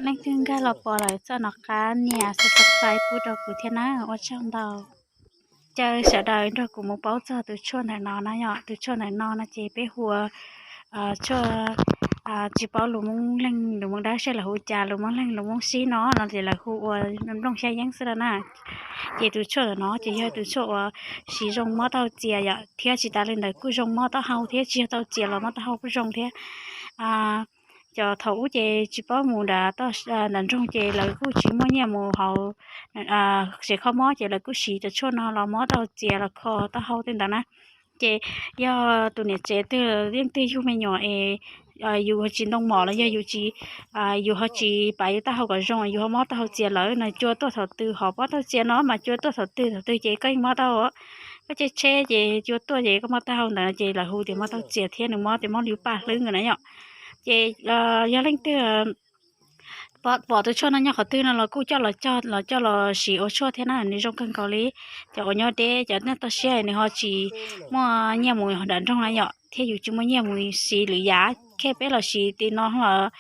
Leej twg nkag los pom lawm txoj nov qab nias subscribe pub rau kuv thiab na, ua tsaug ntau. Caw sawv daws nrog kuv mus paub txog tus tshuaj ntawm no na yom. Tus tshuaj ntawm no no ces peb hu ua tshuaj, tsis paub lus Hmoob Leeg lus Hmoob Dawb seb lawv hu cas, lus Hmoob Leeg lus Hmoob Sib no no ces lawv hu ua nplooj xyab yeeb xwb na. Ces tus tshuaj ntawm no ces yog tus tshuaj uas siv zoo mob taub hau txias yom, thiab tsis tas li ntawd kuj zoo mob taub hau thiab, tsis yog taub hau txias los mob taub hau kuj zoo thiab. Cov thaum ub ces tsis paub mus nram nram nroog ces lawv kuj tsis muaj nyiaj mus hauv tsev kho mob ces lawv kuj siv cov tshuaj no los mob taub hau txias los kho taub hau tej ntawd na. Ces yog tus niam tsev twg leej twg yug me nyuam es yus tsis ntoo mom los yog yus tsis, yus ho tsis pav yus taub hau kom zoo, yus ho mob taub hau txias lawm no, cua tuaj thaum twg ho mob taub hau txias no mas cua tuaj thaum twg thaum twg ces koj yeej mob taub hau. Koj caij tsheb ces cua tuaj ces koj mob taub hau ntawd ces lawv hu tias mob taub hau txias thiab nws mob tias mob li paj hlwb na yom. Ces yog leej twg pom tus tshuaj no nyob qhov twg no los kuj coj los cog los coj los siv ua tshuaj thiab na, nws zoo kawg nkaus li. Cov uas nyob deb cov neeg toj siab nws ho tsis muaj nyiaj mus nram nroog na yom, thiab yus tsis muaj nyiaj mus siv lwm yam, khej peb los siv tim no los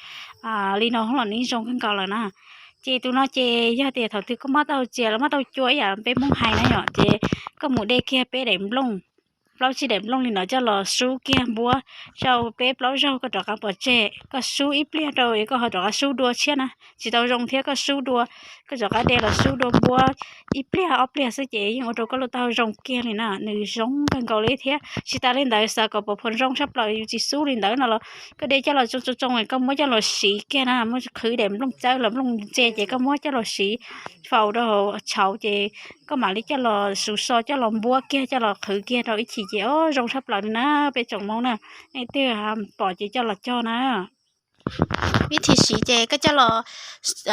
li no los nws zoo kawg nkaus lawm na. Ces tus no ces yog tias thaum twg koj mob taub hau txias los mob taub hau cua ib yam peb Hmoob hais na yom, ces koj mus de kiag peb daim nplooj, plaub tsib daim nplooj li no coj los sub kiag npuab rau peb plaub zaug koj rov qab pov tseg, koj sub ib pliag rau es koj ho rov qab sub dua tshiab na, tsis tau zoo thiab koj sub dua, koj rov qab de los sub dua npuab ib pliag ob pliag xwb ces yeej ua rau koj lub taub hau zoo kiag li na, nws zoo kawg nkaus li thiab. Tsis tas li ntawd xav kom pov phom zoo tshaj plaws yus tsis sub li ntawd no los koj de coj los tsoo tsoo tsoo koj muab coj los siv kiag na, muab qhwv daim nplooj txawb los nplooj ntse ces koj muab coj los siv faus rau hauv tshauv ces koj mam li coj los suv so coj los npuab kiag coj los qhwv kiag rau ib chim ces o zoo tshaj plaws li na. Peb tsoom Hmoob na, leej twg pom ces coj los cog na. Vib thib siv ces koj coj los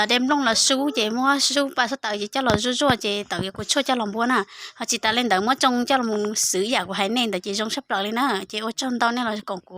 de nplooj los sub ces muab sub pa sab tawv ces coj los zuaj zuaj ces tawm kuv tshuaj coj los npuab na. Ho tsis tas li ntawd muab tsoo coj los mus xwb yam kuv hais nej ntawd ces zoo tshaj plaws li na. Ces ua tsaug ntau nej los koom kuv.